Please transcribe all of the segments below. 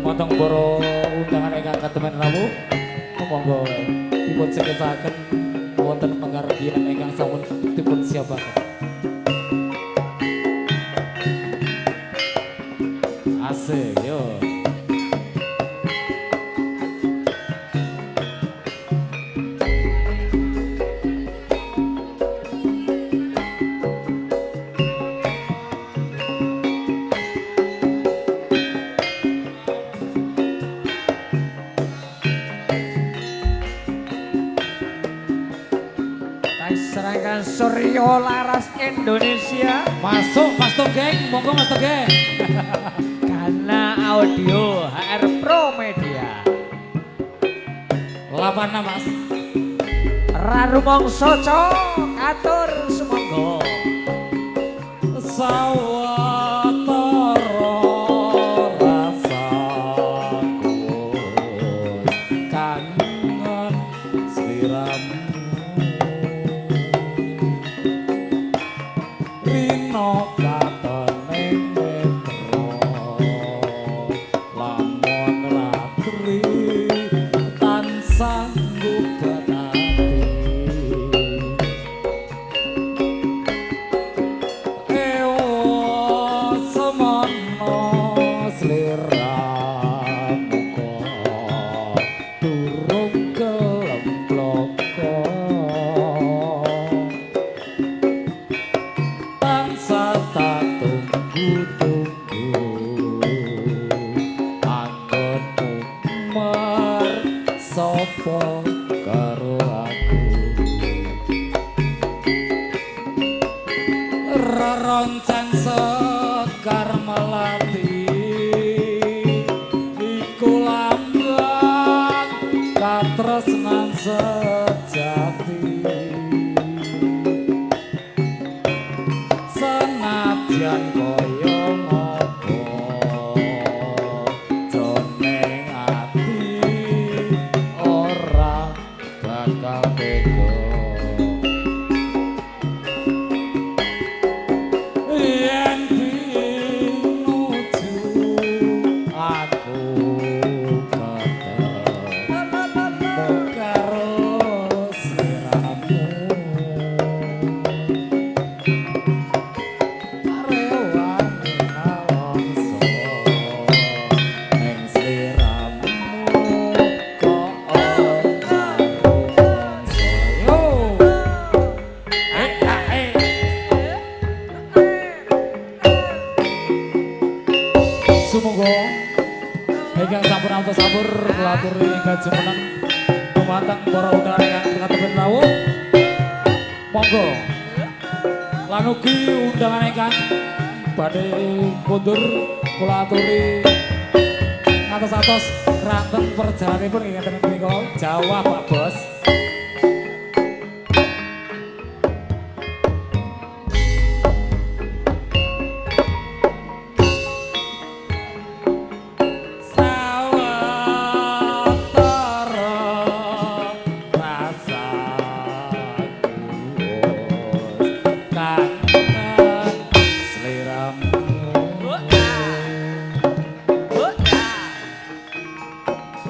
Dumateng para undangan ingkang katemen rawuh, monggo dipun sekecaken wonten penghargian ingkang sampun dipun siapaken. Asik yo. Serangkan Suryo Laras Indonesia. Masuk Mas Togeng, monggo Mas Togeng. Karena audio HR Pro Media. 86 Mas. Rarumangsa cok katur sumangga. Sawetara rasaku kangen sliramu. Rino katoning metro lamun ratri tansah ngubet ati. Ewa semono sliramu kok durung gelem bloko. Tak tunggu-tunggu anggonmu mer sapa karo aku. Reroncen sekar melati iku lambang katresnan sejati. Senadyan kaya ngopo jroning ati ora bakal tega. Yen pinuju aku ketemu karo sliramu. Sumangga ingkang sampun amtos sampur kula aturi ingkang jumeneng dumateng para undangan ingkang katepen rawuh. Monggo lan ugi undangan ingkang badhe kondur kula aturi ngatos-atos kranten perjalananipun ing ngeten punika Jawa Pak Bos.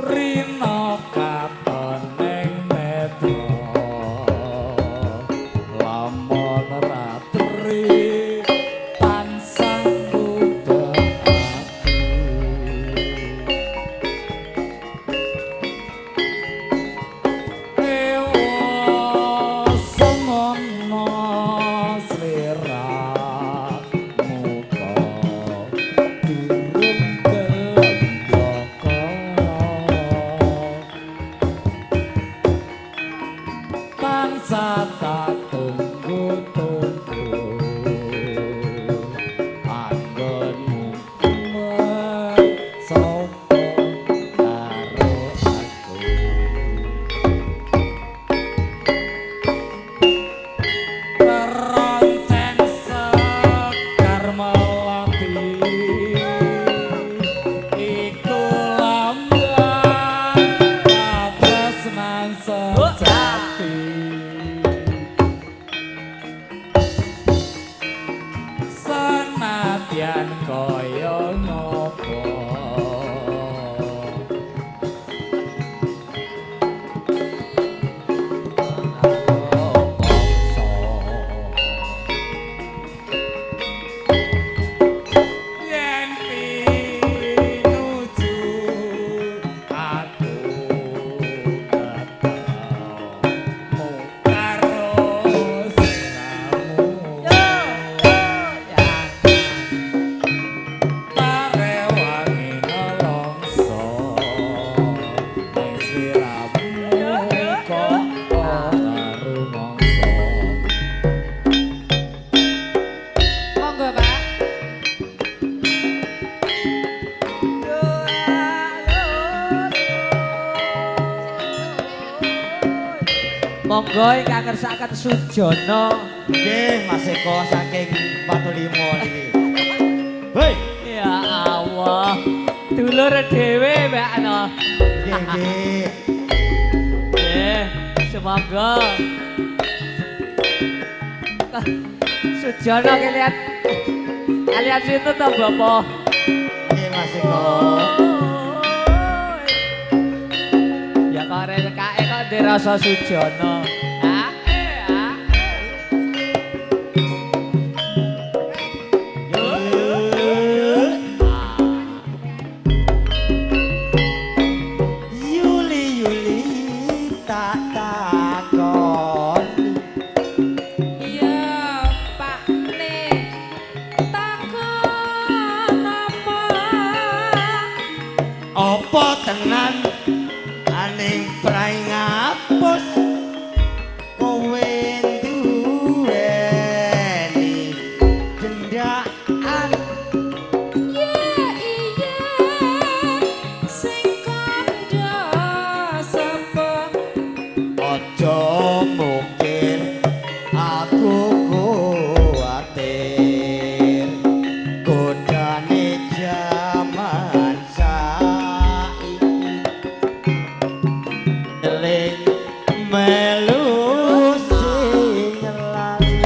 Rino katoning metro lamun ratri tansah ngubet ati. Ewa semono sliramu kok durung gelem bloko. Tansah tak tunggu-tunggu anggonmu mer sapa karo aku. Reroncen sekar melati iku lambang katresnan sejati. Senadyan kaya ngopo Monggo ingkang ngersakaken Sujono. Nggih, Mas Eko saking Watulimo niki. Hei. Ya Allah. Dulur dhewe Mbak no. Nggih, nggih. Nggih, semoga. Sujono kalian kalian sinten to Bapak? Nggih, Mas Eko. Ya kok rekake kok dirasa Sujono. Yuli Yuli tak takon. Iya, Pak Ne. Takon apa? Apa tenan aning prai ngapus kowe duweni dendaan? Ya iya, sing kandha sapa? Aja mungkin aku kuwatir godane jaman saiki eling melu sing lali.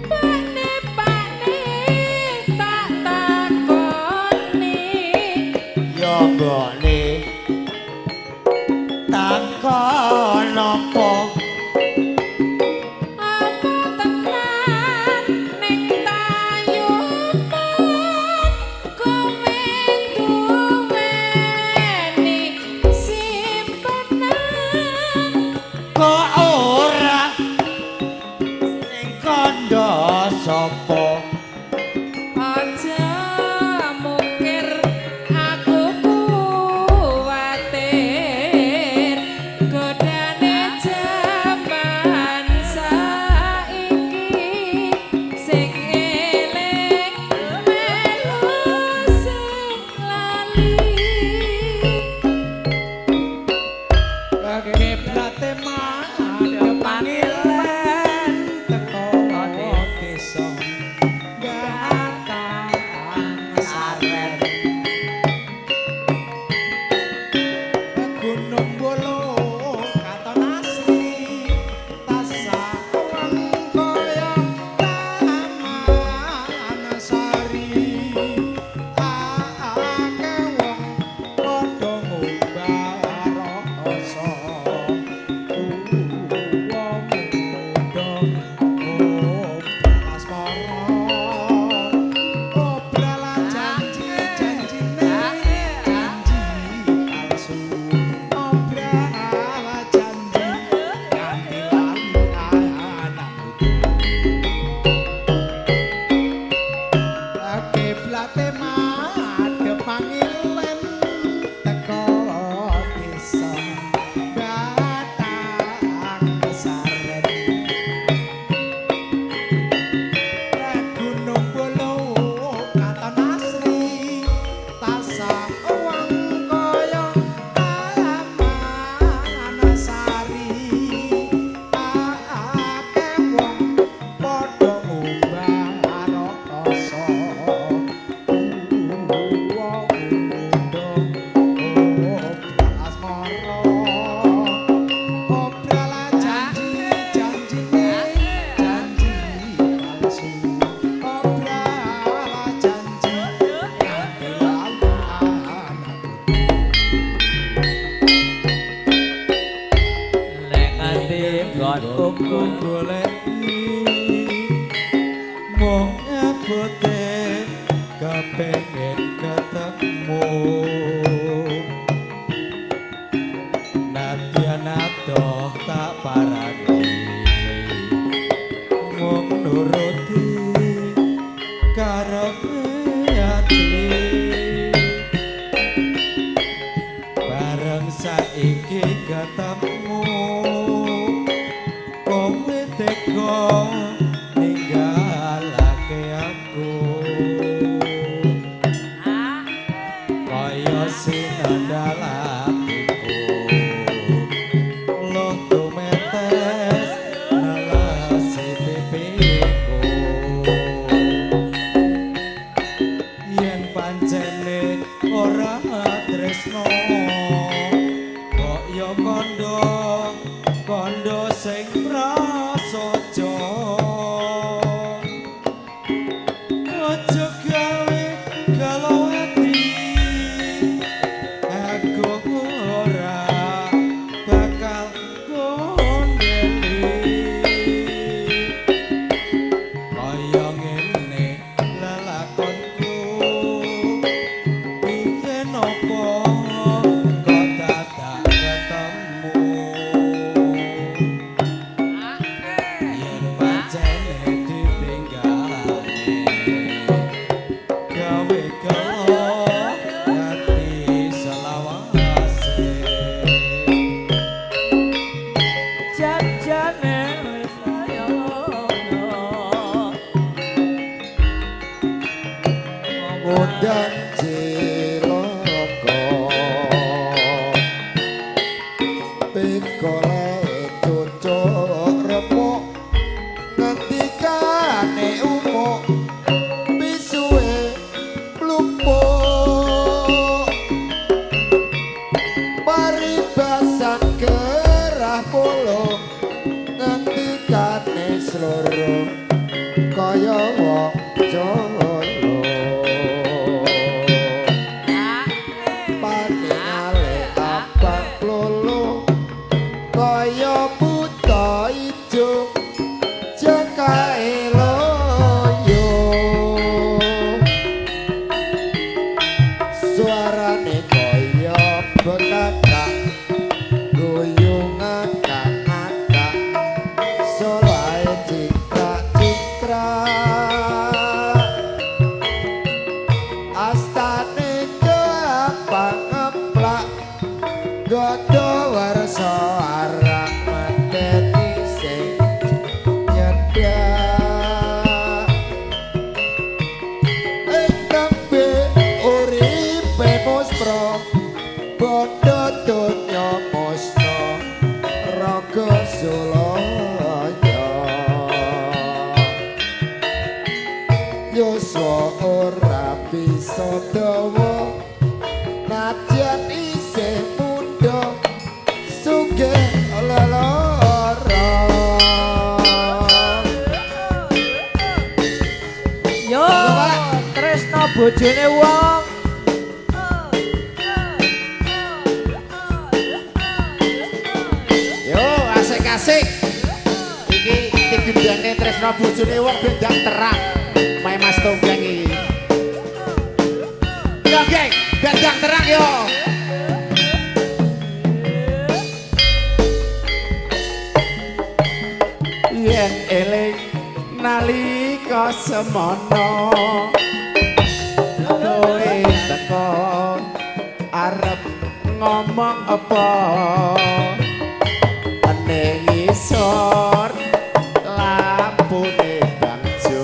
Pakne pakne tak takoni. Ya nggone takon apa? Apa tenan ning tayuban kowe duweni simpenan? Kok ora sing kandha sapa? Aja mukir aku kuwatir godane jaman saiki sing eling melu sing lali. Kiblate madhep pangilen teko desa Batang Saren. Gunung Bolo katon asri tasah wong kaya taman sari. Akeh wong padha ngumbar rasa tuwa muda obral asmara obral janji janjine janji palsu obral janji nganti lali anak putu. Kiblate madhep pangilen teko desa Batang Saren. Gunung Bolo katon asri tasah wong kaya taman sari. Akeh wong padha ngumbar rasa tuwa muda obral asmara obral janji janjine janji palsu obral janji nganti lali anak putu. Nek nganti nggonku Goleki mung abote kepengin ketemu nadyan adoh tak parani mung nuruti karepe ati bareng saiki ketemu kowe tega ninggalake aku kaya sinandal atiku. Pikole cucuk remuk ngendikane umuk pisuwe mlupuk paribasan kerah polo ngendikane sloro kaya wong Jolo paningale abang plolo kaya buta ijo jekae loyo suarane kaya bekakak guyu ngakak-ngakak solahe cingkrak-cingkrak astane gampang ngeplak godho warsa arang medeni sing nyedak ing tembe uripe muspra bodho donya musna raga sulaya yuswa ora bisa dawa nadyan isih mudha sugih lelara. Yo, tresno bojone wong. Yo, asik-asik. Iki tigendane tresno bojone wong ben ndang terang. Mae Mas Tonggeng iki. Yo, geng, ben ndang terang yo. Yen eling nalika semono kowe teko arep ngomong apa ning ngisor lampune bangjo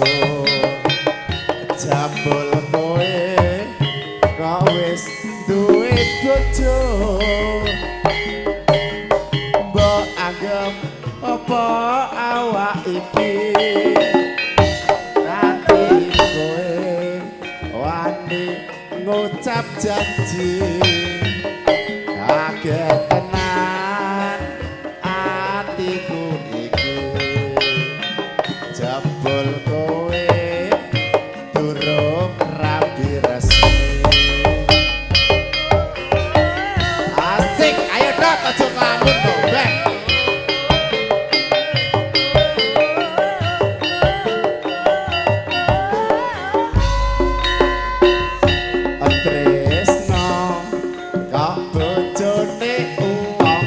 jabul kowe kok wis duwe bojo mbok anggep apa awak iki nanti kowe wani ngucap janji kaget tenan atiku iki jebul kowe durung rabi resmi. Asik, ayo dok aja nglamun to, Bek. Tresno kok bojone wong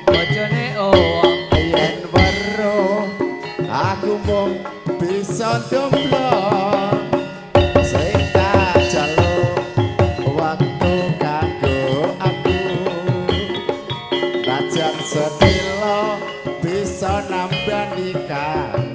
Bojone wong. Yen weruh aku mung bisa ndomblong sing tak jaluk waktu kanggo aku najan sedilo bisa nambani kangenku.